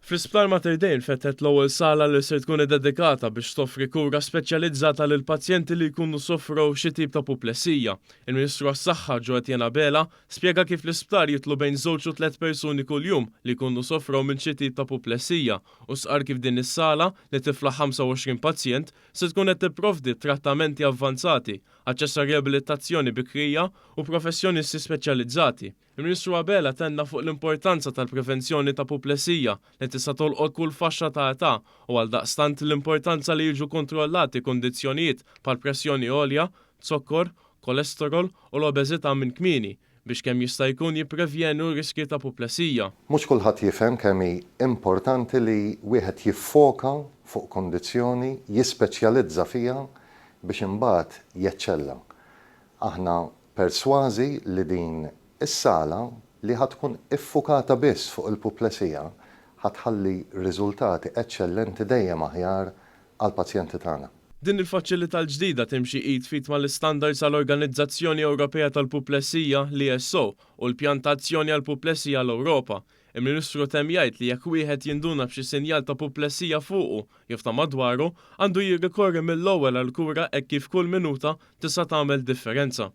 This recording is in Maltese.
Fl-Isptar Mater Dei nfetħet l-ewwel sala li ser tkun iddedikata biex toffri kura speċjalizzata lil pazjenti li jkunu sofrew xi tip ta' puplesija. Il-Ministru għas-Saħħa Jo Etienne Abela spjega kif l-isptar jidħlu bejn żewġ u tlett persuni kuljum li jkunu sofrew minn xi tip ta' puplesija u stqarr kif din is-sala li tiflaħ 25 pazjent se tkun qed tipprovdi trattamenti avvanzati, aċċess għal riabilitazzjoni bikrija u professjonisti speċjalizzati. Il-Ministru Abela tenna fuq l-importanza tal-prevenzjoni ta' puplesija li tista' tolqot kull faxxa ta' età u għaldaqstant l-importanza li jiġu kontrollati kundizzjonijiet bħal pressjoni għolja, zokkor, kolesterol u l-obeżità minn kmieni biex kemm jista' jkun jipprevjenu riskji ta' puplesija. Mhux kulħadd jifhem kemm hi importanti li wieħed jiffoka fuq kundizzjoni, jispeċjalizza fiha biex imbagħad jeċċella. Aħna persważi li din is-sala li ħa tkun iffukata biss fuq il-puplesija ħa tħalli riżultati eċċellenti dejjem aħjar għall-pazjenti tagħna. Din il-faċilità l-ġdida timxi id f'id mal-istandards għall-Organizzazzjoni Ewropea tal-Puplesija, l-ESO, u l-Pjan ta' Azzjoni għall-Puplesija l-Ewropa. Il-Ministru temm jgħid li jekk wieħed jinduna b'xi sinjal ta' puplesija fuqu jew ta' madwaru, għandu jirrikorri mill-ewwel għall-kura hekk kif kull minuta tista' tagħmel differenza.